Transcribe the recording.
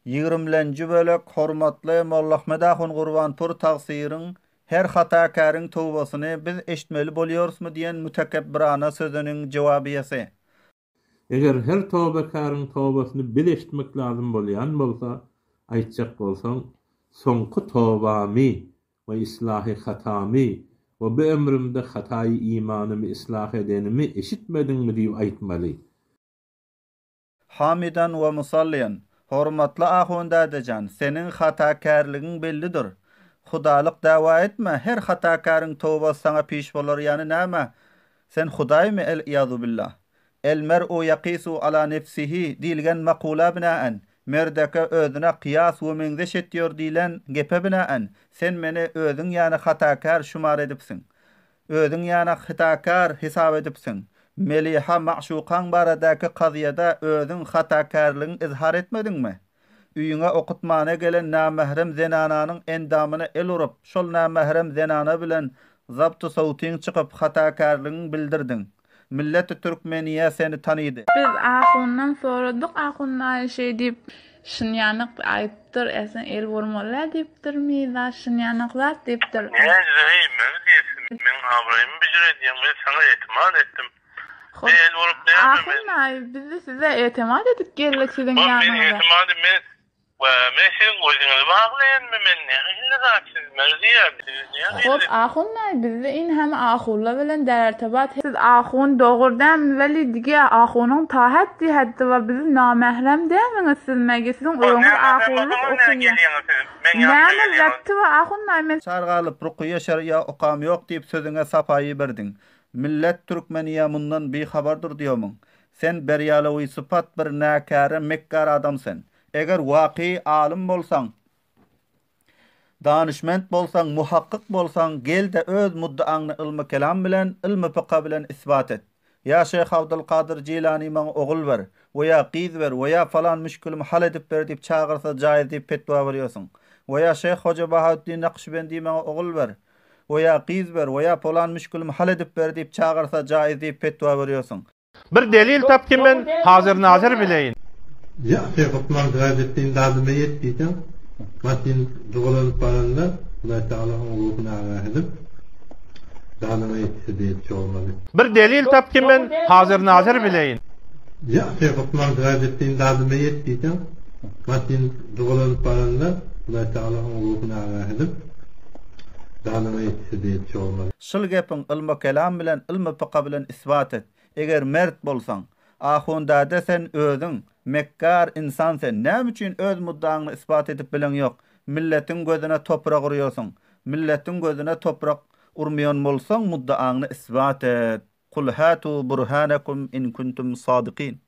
Ýigrimlenji bölek Hormatly Mollahmet ahun Gurbanpur tagsyryň Her hatakäriň tobasyny biz eşitmeli bolýarysmy diýen mütekebbirana sözüniň jewabyýasy. Eger her tobakäriň tobasyny biz eşitmek lazym bolýan bolsa, aýtjak bolsaň, soňky tobamy we islahy hatamy we bu ömrümde hataýy imanymy islah edenimi eşitmediňmi diýip aýtmaly. Hamidan we musalliýan. Hormatly ahun dädejan, seniň hatakärligiň bellidir. Hudalyk dawa etme, her hatakäriň towbasy saňa piş bolar ýany näme? Sen hudaýmy el iýazubillah. El mer'u ýakisu ala nefsihi diýilgen makula binaen, merdeke özüne kyýas we meňzeş etýor diýlen gepe binaen, sen meni özüň ýany hatakär şumar edipsiň. Özüň ýanak hitakär hesap edipsiň. Meliha magşukaň baradaky kazyýada özüň hatakärligiň yzhar etmediňmi? Öýüňe okutmana gelen namährem zenananyň endamyna el urup, şol namährem zenana bilen zabty sowtyň çykyp hatakärligiň bildirdiň. Milleti türkmeniýe seni tanydy. Biz ahundan soradyk ahun daýy şeý diýip şunýanak aýypdyr esen el urmaly däl diýipdir miza şunýanak zat diýipdir. Näzire diýipsin meň abraýymy büjür edýäň men saňa etimat etdim men el urup näme men. Ahun daýy bizde size etimat edip geldik siziň ýanyňyza. Men etimat men Wä, men siziň gözüňizi baglaýanmy men nähili zat siz Merziýa siz nähili. Hop ahun daýy bizde in hem ahulla bilen därtebat siz ahun dogry dämi weli dige ahunyň ta hetdi hetdi bar bizi namährem dämiňiz siz mege siziň öňüňiz ahunlyk okyýa näme rebti bar ahun daýy men Çar galyp rukyýa şerýa okam ýok diýip sözüňe sapaýy berdiň. Millet türkmeniýa mundan bihabardyr diýomyň. Sen berýalowy sypat bir näkäre mekgar adam sen. Eger waky alym bolsaň, danyşment bolsaň, muhakkyk bolsaň, gel-de öz muddaňny ylmy kelam bilen, ylmy fykha bilen isbat et. Ýa Şeýh Abdylkadyr Jilany maňa ogul ber, we ýa gyz ber, we ýa falan müşgilimi hal edip ber diýip çagyrsa jaýyz diýip petwa berýärsiň. We ýa Şeýh Hoja Bahaüddin Nakşybendi maňa ogul ber, we ýa gyz ber, we ýa polan müşgilimi hal edip ber diýip çagyrsa jaýyz diýip petwa berýärsiň. Bir delil tap ki men hazyr-nazyr bileýin. Ýa sen hökman Sirajetdin dadyma ýet diýseň, maşyn jygalanyp baranda Hudaý Tagala oň ruhuny agah edip, dadyma ýetişdi diýip çogurmady. Bir delil tap ki men hazyr-nazyr bileýin. Ýa sen hökman Sirajetdin dadyma ýet diýseň, maşyn jygalanyp baranda Hudaý Tagala oň ruhuny agah edip, dadyma ýetişdi diýip çogurmady. Şul gepiň ylmy kelam bilen, ylmy fykha bilen isbat et. Eger mert bolsaň. Ahundade sen özüň mekgar insan sen näme üçin öz muddaňny isbat edip bileň ýok milletiň gözüne toprak urýasyň milletiň gözüne toprak urmaýan bolsaň muddaňny isbat et kul hatu burhanakum in kuntum sadykin.